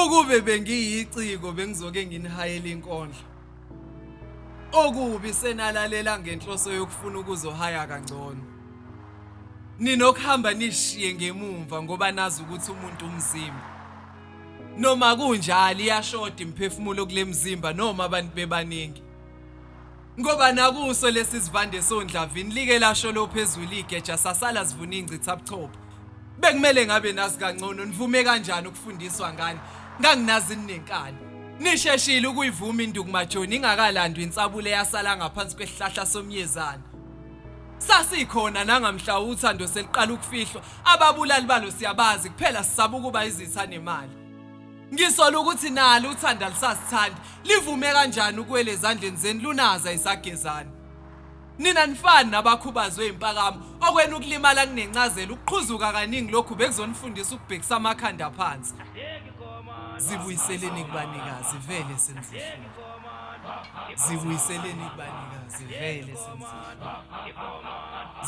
Ukube bengiyiciko bengizoke nginihayele inkondlo. Okubi senalalela ngenhloso yokufuna ukuzohaya kangcono. Ninokuhamba nishiye ngemumva ngoba nazi ukuthi umuntu umzimba. Noma kunjalo iyashoda imiphefumulo kule mzimba noma abantu bebaningi. Ngoba nakuso lesi sivande sondlavini like lasho lo phezulu igeja sasala sivuna ingcitha buchopho. Bekumele ngabe nazi kangcono nivume kanjani ukufundiswa ngani nganginazi ninenkani. Nisheshile ukuyivuma induku majoni ingakalandwa insabule eyasala ngaphansi kwesihlahla somyezane. Sasikhona nangamhla uthando seliqala ukufihlwa ababulali balo siyabazi kuphela sisaba ukuba izitha nemali. Ngisola ukuthi nalo uthanda lisasithandi livume kanjani ukuwela ezandleni zenu lunaza isagezana. Nina nifani nabakhubazwe impakamo okwenu ukulimala kunencazelo ukuqhuzuka kaningi lokhu bekuzonifundisa ukubhekisa amakhanda phansi. Zibuyiseleni kubanikazi vele senzihlule. Zibuyiseleni kubanikazi vele senzihlule.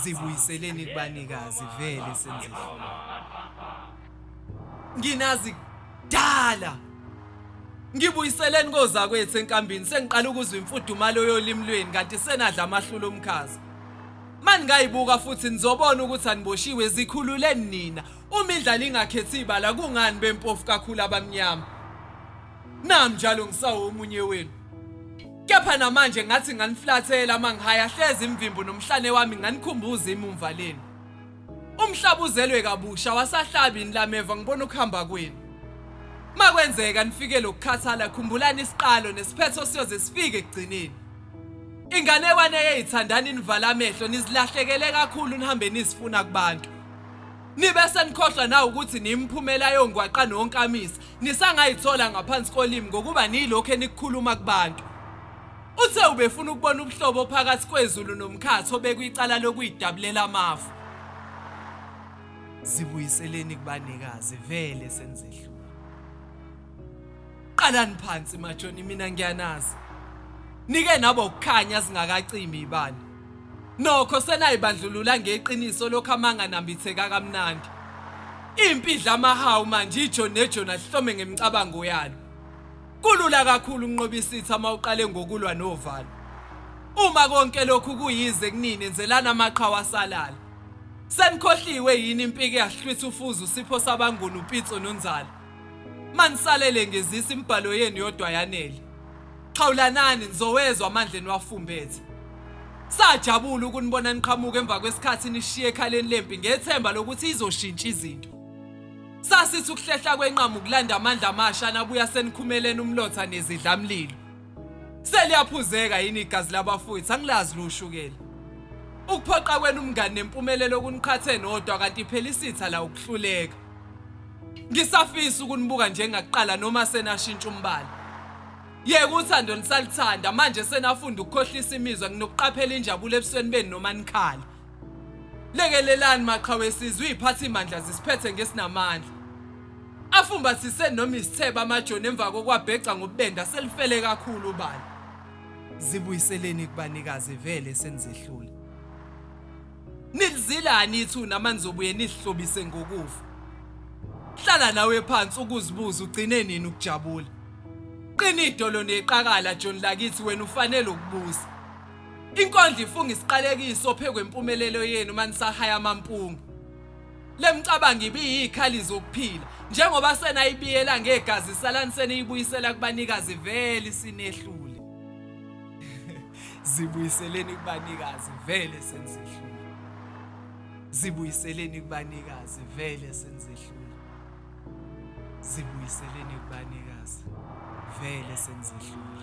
Zibuyiseleni kubanikazi vele senzihlule. Nginazi kudala. Ngibuyiseleni kozakwethu enkambini sengiqala ukuzwa imfudumalo yolimi lweni kanti senadla amahlulo omkhaza. Maningayibuka futhi nizobona ukuthi aniboshiwe zikhululeni nina. Uma indlala ingakhethi ibala kungani bempofu kakhulu abamnyama? Nami njalo ngisawo omunye wenu. Kepha namanje ngathi nganiflathela mangihaya hlezi imvimbo nomhlane wami nganikhumbuza imumva lenu. Umhlaba uzelwe kabusha wasahlabi lameva ngibona ukuhamba kwenu. Makwenzeka nifike lokukhathala khumbulani isiqalo nesiphetho siyoze sifike ekugcineni. Inganekwane eyithandani nivala amehlo nizilahlekele kakhulu nihambe nizifuna kubantu. Nibe senikhohlwa na ukuthi niyimiphumela yongwaqa nonkamisa nisangayithola ngaphansi kolimi ngokuba niyilokhu enikukhuluma kubantu. Uthe ubefuna ukubona ubuhlobo phakathi kwezulu nomkhathi obekwicala lokuyidabulela amafu. Zibuyiseleni kubanikazi vele senizehlula. Qalani phansi majoni mina ngiyanazi. Nike nabo ukukhanya singakacimi ibani. Nokho senayibandlulula ngeqiniso lokho amanga nambitheka kamnandi. Impi idla amahawu manje ijoni nejoni alihlome ngemicabango yalo. Kulula kakhulu ukunqoba isitha uma uqale ngokulwa novalo. Uma konke lokhu kuyize kunini enzelani amaqhawe asalala. Senikhohliwe yini impiki yahlwitha ufuzu usipho sabanguni uPitso noNzala. Manisalele ngezisa imibhalo yenu yodwa yanele. Xhawulanani nizowezwa amandla eniwafumbethe. Sajabula ukunibona niqhamuka emva kwesikhathi nishiye ekhaleni lempi ngethemba lokuthi izoshintsha izinto. Sasithi ukuhlehla kwenqamu kulanda amandla amasha nabuya senikhumelene umlotha nezidlamlilo. Seliyaphuzeka yini igazi labafowethu angilazi lushukela. Ukuphoqa kwenu umngani nempumelelo kuniqhathe nodwa kanti phela isitha la ukuhluleka. Ngisafisa ukunibuka njengakuqala noma senashintsha umbala. Yeka uthando nisalithanda manje senafunda ukukhohlisa imizwa nginokuqaphela injabulo ebusweni benu noma nikhala. Lekelelani maqhawe sizwe iziphathimandla zisiphethe ngesinamandla. Afumbathise noma isithebe amajoni emva kokwabheca ngobubenda selifele kakhulu ubala. Zibuyiseleni kubanikazi vele senizehlula. Nilizilani ithuna manizobuye nizihlobise ngokufa. Hlala nawe phansi ukuzibuza ugcine nini ukujabula. Qina idolo neqakala John lakithi wena ufanele ukubusa. Inkondlo ifunga isiqalekiso phekwempumelelo yenu manisahaya amampunga. Lemcabango ibiyikhali zokuphila njengoba senayibiyela ngegazi salani seniyibuyisela kubanikazi vele sinehlule. Zibuyiseleni kubanikazi vele senizehlule. Zibuyiseleni kubanikazi vele senizehlule. Zibuyiseleni kubanikazi vele senizehlule.